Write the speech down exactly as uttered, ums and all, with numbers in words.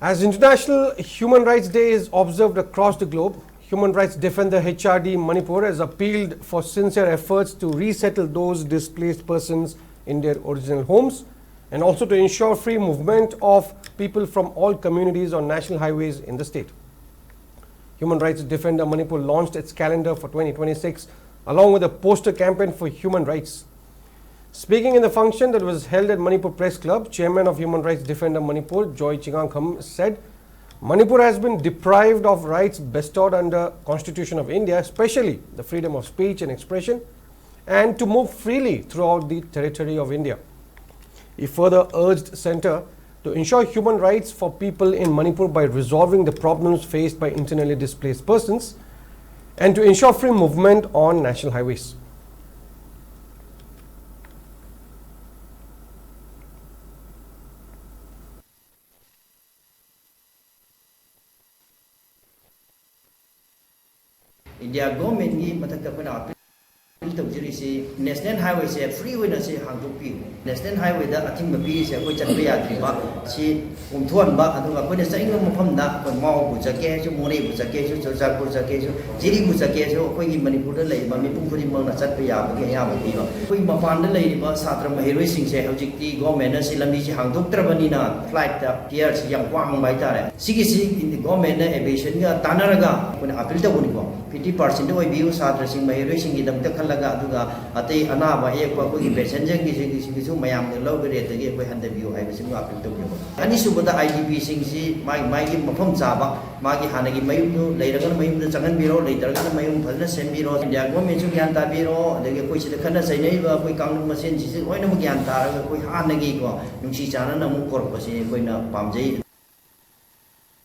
As International Human Rights Day is observed across the globe, human rights defender H R D Manipur has appealed for sincere efforts to resettle those displaced persons in their original homes and also to ensure free movement of people from all communities on national highways in the state. Human Rights Defender Manipur launched its calendar for twenty twenty-six along with a poster campaign for human rights. Speaking in the function that was held at Manipur Press Club, Chairman of Human Rights Defender Manipur, Joy Chingangkham, said Manipur has been deprived of rights bestowed under Constitution of India, especially the freedom of speech and expression, and to move freely throughout the territory of India. He further urged Centre to ensure human rights for people in Manipur by resolving the problems faced by internally displaced persons and to ensure free movement on national highways. India ꯒꯣꯔꯃꯦꯟꯒꯤ ꯃꯊꯛꯇ ꯑꯩꯈꯣꯏꯅ appeal ꯇꯧꯖꯔꯤꯁꯤ, national ꯍꯥꯏꯋꯦꯁꯦ free ꯑꯣꯏꯅ ꯁꯤ ꯍꯥꯡꯗꯣꯛꯄꯤꯌꯨ꯫ National ꯍꯥꯏꯋꯦꯗ ꯑꯊꯤꯡꯕ ꯄꯤꯔꯤꯁꯦ ꯑꯩꯈꯣꯏ ꯆꯠꯄ ꯌꯥꯗ꯭ꯔꯤꯕ ꯁꯤ ꯀꯣꯝꯊꯣꯛꯍꯟꯕ, ꯑꯗꯨꯒ ꯑꯩꯈꯣꯏꯅ ꯆꯠꯅꯤꯡꯕ ꯃꯐꯝꯗ ꯑꯩꯈꯣꯏ ꯃꯥꯎꯕꯨ ꯆꯠꯀꯦ ꯍꯥꯏꯁꯨ, ꯃꯣꯔꯦꯕꯨ ꯆꯠꯀꯦ ꯍꯥꯏꯁꯨ, ꯆꯨꯔꯆꯥꯟꯄꯨꯔ ꯆꯠꯀꯦ ꯍꯥꯏꯁꯨ, ꯖꯤꯔꯤꯕꯨ ꯆꯠꯀꯦ ꯍꯥꯏꯁꯨ ꯑꯩꯈꯣꯏꯒꯤ ꯃꯅꯤꯄꯨꯔꯗ ꯂꯩꯔꯤꯕ ꯃꯤꯄꯨꯝ ꯈꯨꯗꯤꯡꯃꯛꯅ ꯆꯠꯄ ꯌꯥꯕꯒꯤ ꯑꯌꯥꯕ ꯄꯤꯕ꯫ ꯑꯩꯈꯣꯏꯒꯤ ꯃꯄꯥꯟꯗ ꯂꯩꯔꯤꯕ ꯁꯥꯇ꯭ꯔ ꯃꯍꯩꯔꯣꯏꯁꯤꯡꯁꯦ ꯍꯧꯖꯤꯛꯇꯤ ꯒꯣꯔꯃꯦꯟꯅ ꯁꯤ ꯂꯝꯕꯤꯁꯤ ꯍꯥꯡꯗꯣꯛꯇ꯭ꯔꯕꯅꯤꯅ ꯐ꯭ꯂꯥꯏꯠꯇ ꯐꯤꯌꯔꯁꯤ ꯌꯥꯝ ꯋꯥꯡꯕ ꯍꯥꯏꯇꯥꯔꯦ꯫ ꯁꯤꯒꯤꯁꯤ ꯒꯣꯔꯃꯦꯟꯅ ꯑꯦꯚꯤꯌꯦꯁꯟꯒ ꯇꯥꯟꯅꯔꯒ ꯑꯩꯈꯣꯏꯅ ꯑꯄꯤꯜ ꯇꯧꯕꯅꯤꯀꯣ꯫ ꯐꯤꯐꯇꯤ ꯄꯥꯔꯁꯦꯟ ꯑꯣꯏꯕꯤꯌꯨ ꯁꯥꯇ꯭ꯔꯁꯤꯡ ꯃꯍꯩꯔꯣꯏꯁꯤꯡꯒꯤꯗꯃꯛꯇ ꯈꯜꯂꯒ, ꯑꯗꯨꯒ ꯑꯇꯩ ꯑꯅꯥꯕ ꯑꯌꯦꯛꯄ ꯑꯩꯈꯣꯏꯒꯤ ꯄꯦꯁꯦꯟꯖꯔꯒꯤꯁꯤꯡꯒꯤꯁꯨ ꯃꯌꯥꯝꯅ ꯂꯧꯕ ꯔꯦꯠꯇꯒꯤ ꯑꯩꯈꯣꯏ ꯍꯟꯊꯕꯤꯌꯨ ꯍꯥꯏꯕꯁꯤꯃ ꯑꯄꯤꯜ ꯇꯧꯕꯤꯌꯨ꯫ ꯑꯅꯤꯁꯨꯕꯗ, ꯑꯥꯏ ꯗꯤ ꯄꯤꯁꯤꯡꯁꯤ ꯃꯥꯒꯤ ꯃꯥꯒꯤ ꯃꯐꯝ ꯆꯥꯕ, ꯃꯥꯒꯤ ꯍꯥꯟꯅꯒꯤ ꯃꯌꯨꯝꯗꯨ ꯂꯩꯔꯒꯅ ꯃꯌꯨꯝꯗ ꯆꯪꯍꯟꯕꯤꯔꯣ, ꯂꯩꯇ꯭ꯔꯒꯅ ꯃꯌꯨꯝ ꯐꯖꯅ ꯁꯦꯝꯕꯤꯔꯣ꯫ ꯏꯟꯗꯤꯌꯥ ꯒꯣꯔꯃꯦꯟꯁꯨ ꯒ꯭ꯌꯥꯟ ꯇꯥꯕꯤꯔꯣ, ꯑꯗꯒꯤ ꯑꯩꯈꯣꯏ ꯁꯤꯗ ꯈꯠꯅ ꯆꯩꯅꯔꯤꯕ ꯑꯩꯈꯣꯏ ꯀꯥꯡꯂꯨꯞ ꯃꯁꯦꯟꯁꯤꯁꯨ ꯂꯣꯏꯅꯃꯛ ꯒ꯭ꯌꯥꯟ ꯇꯥꯔꯒ ꯑꯩꯈꯣꯏ ꯍꯥꯟꯅꯒꯤꯀꯣ ꯅꯨꯡꯁꯤ ꯆꯥꯟꯅꯅ ꯑꯃꯨꯛ ꯄꯨꯔꯛꯄꯁꯤ ꯑꯩꯈꯣꯏꯅ ꯄꯥꯝꯖꯩ꯫